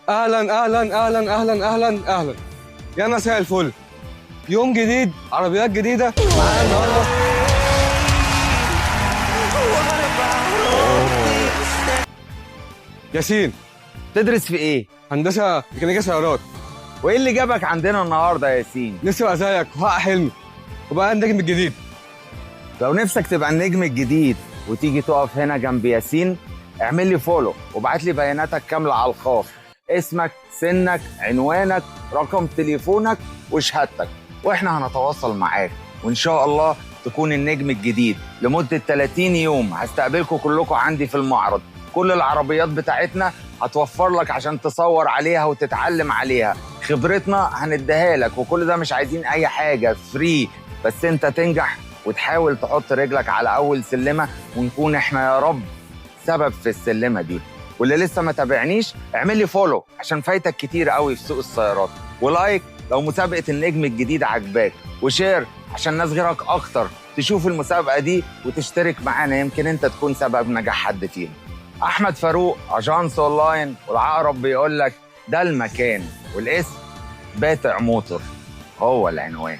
اهلا اهلا اهلا اهلا اهلا اهلا، يا مساء الفل. يوم جديد، عربيات جديدة معانا النهارده. ياسين. تدرس في ايه؟ هندسة ميكانيكا سيارات. وايه اللي جابك عندنا النهارده يا ياسين؟ نفسي ابقى زيك وحقق حلمي وبقى النجم الجديد. لو نفسك تبقى النجم الجديد وتيجي تقف هنا جنب ياسين، اعمل لي follow وابعت لي بياناتك كاملة على الخاص، اسمك، سنك، عنوانك، رقم تليفونك وشهادتك، واحنا هنتواصل معاك وان شاء الله تكون النجم الجديد لمدة 30 يوم. هستقبلكم كلكم عندي في المعرض. كل العربيات بتاعتنا هتوفر لك عشان تصور عليها وتتعلم عليها، خبرتنا هنديها لك، وكل ده مش عايزين اي حاجة، free، بس انت تنجح وتحاول تحط رجلك على اول سلمه، ونكون احنا يا رب سبب في السلمه دي. واللي لسه ما تابعنيش اعمل لي follow عشان فايتك كتير قوي في سوق السيارات، و like لو مسابقة النجم الجديد عجباك، و share عشان ناس غيرك اكتر تشوف المسابقة دي وتشترك معانا، يمكن انت تكون سبب نجاح حد فيهم. احمد فاروق، اجانس اونلاين، والعقرب بيقول لك ده المكان والاسم باتع موتور هو العنوان.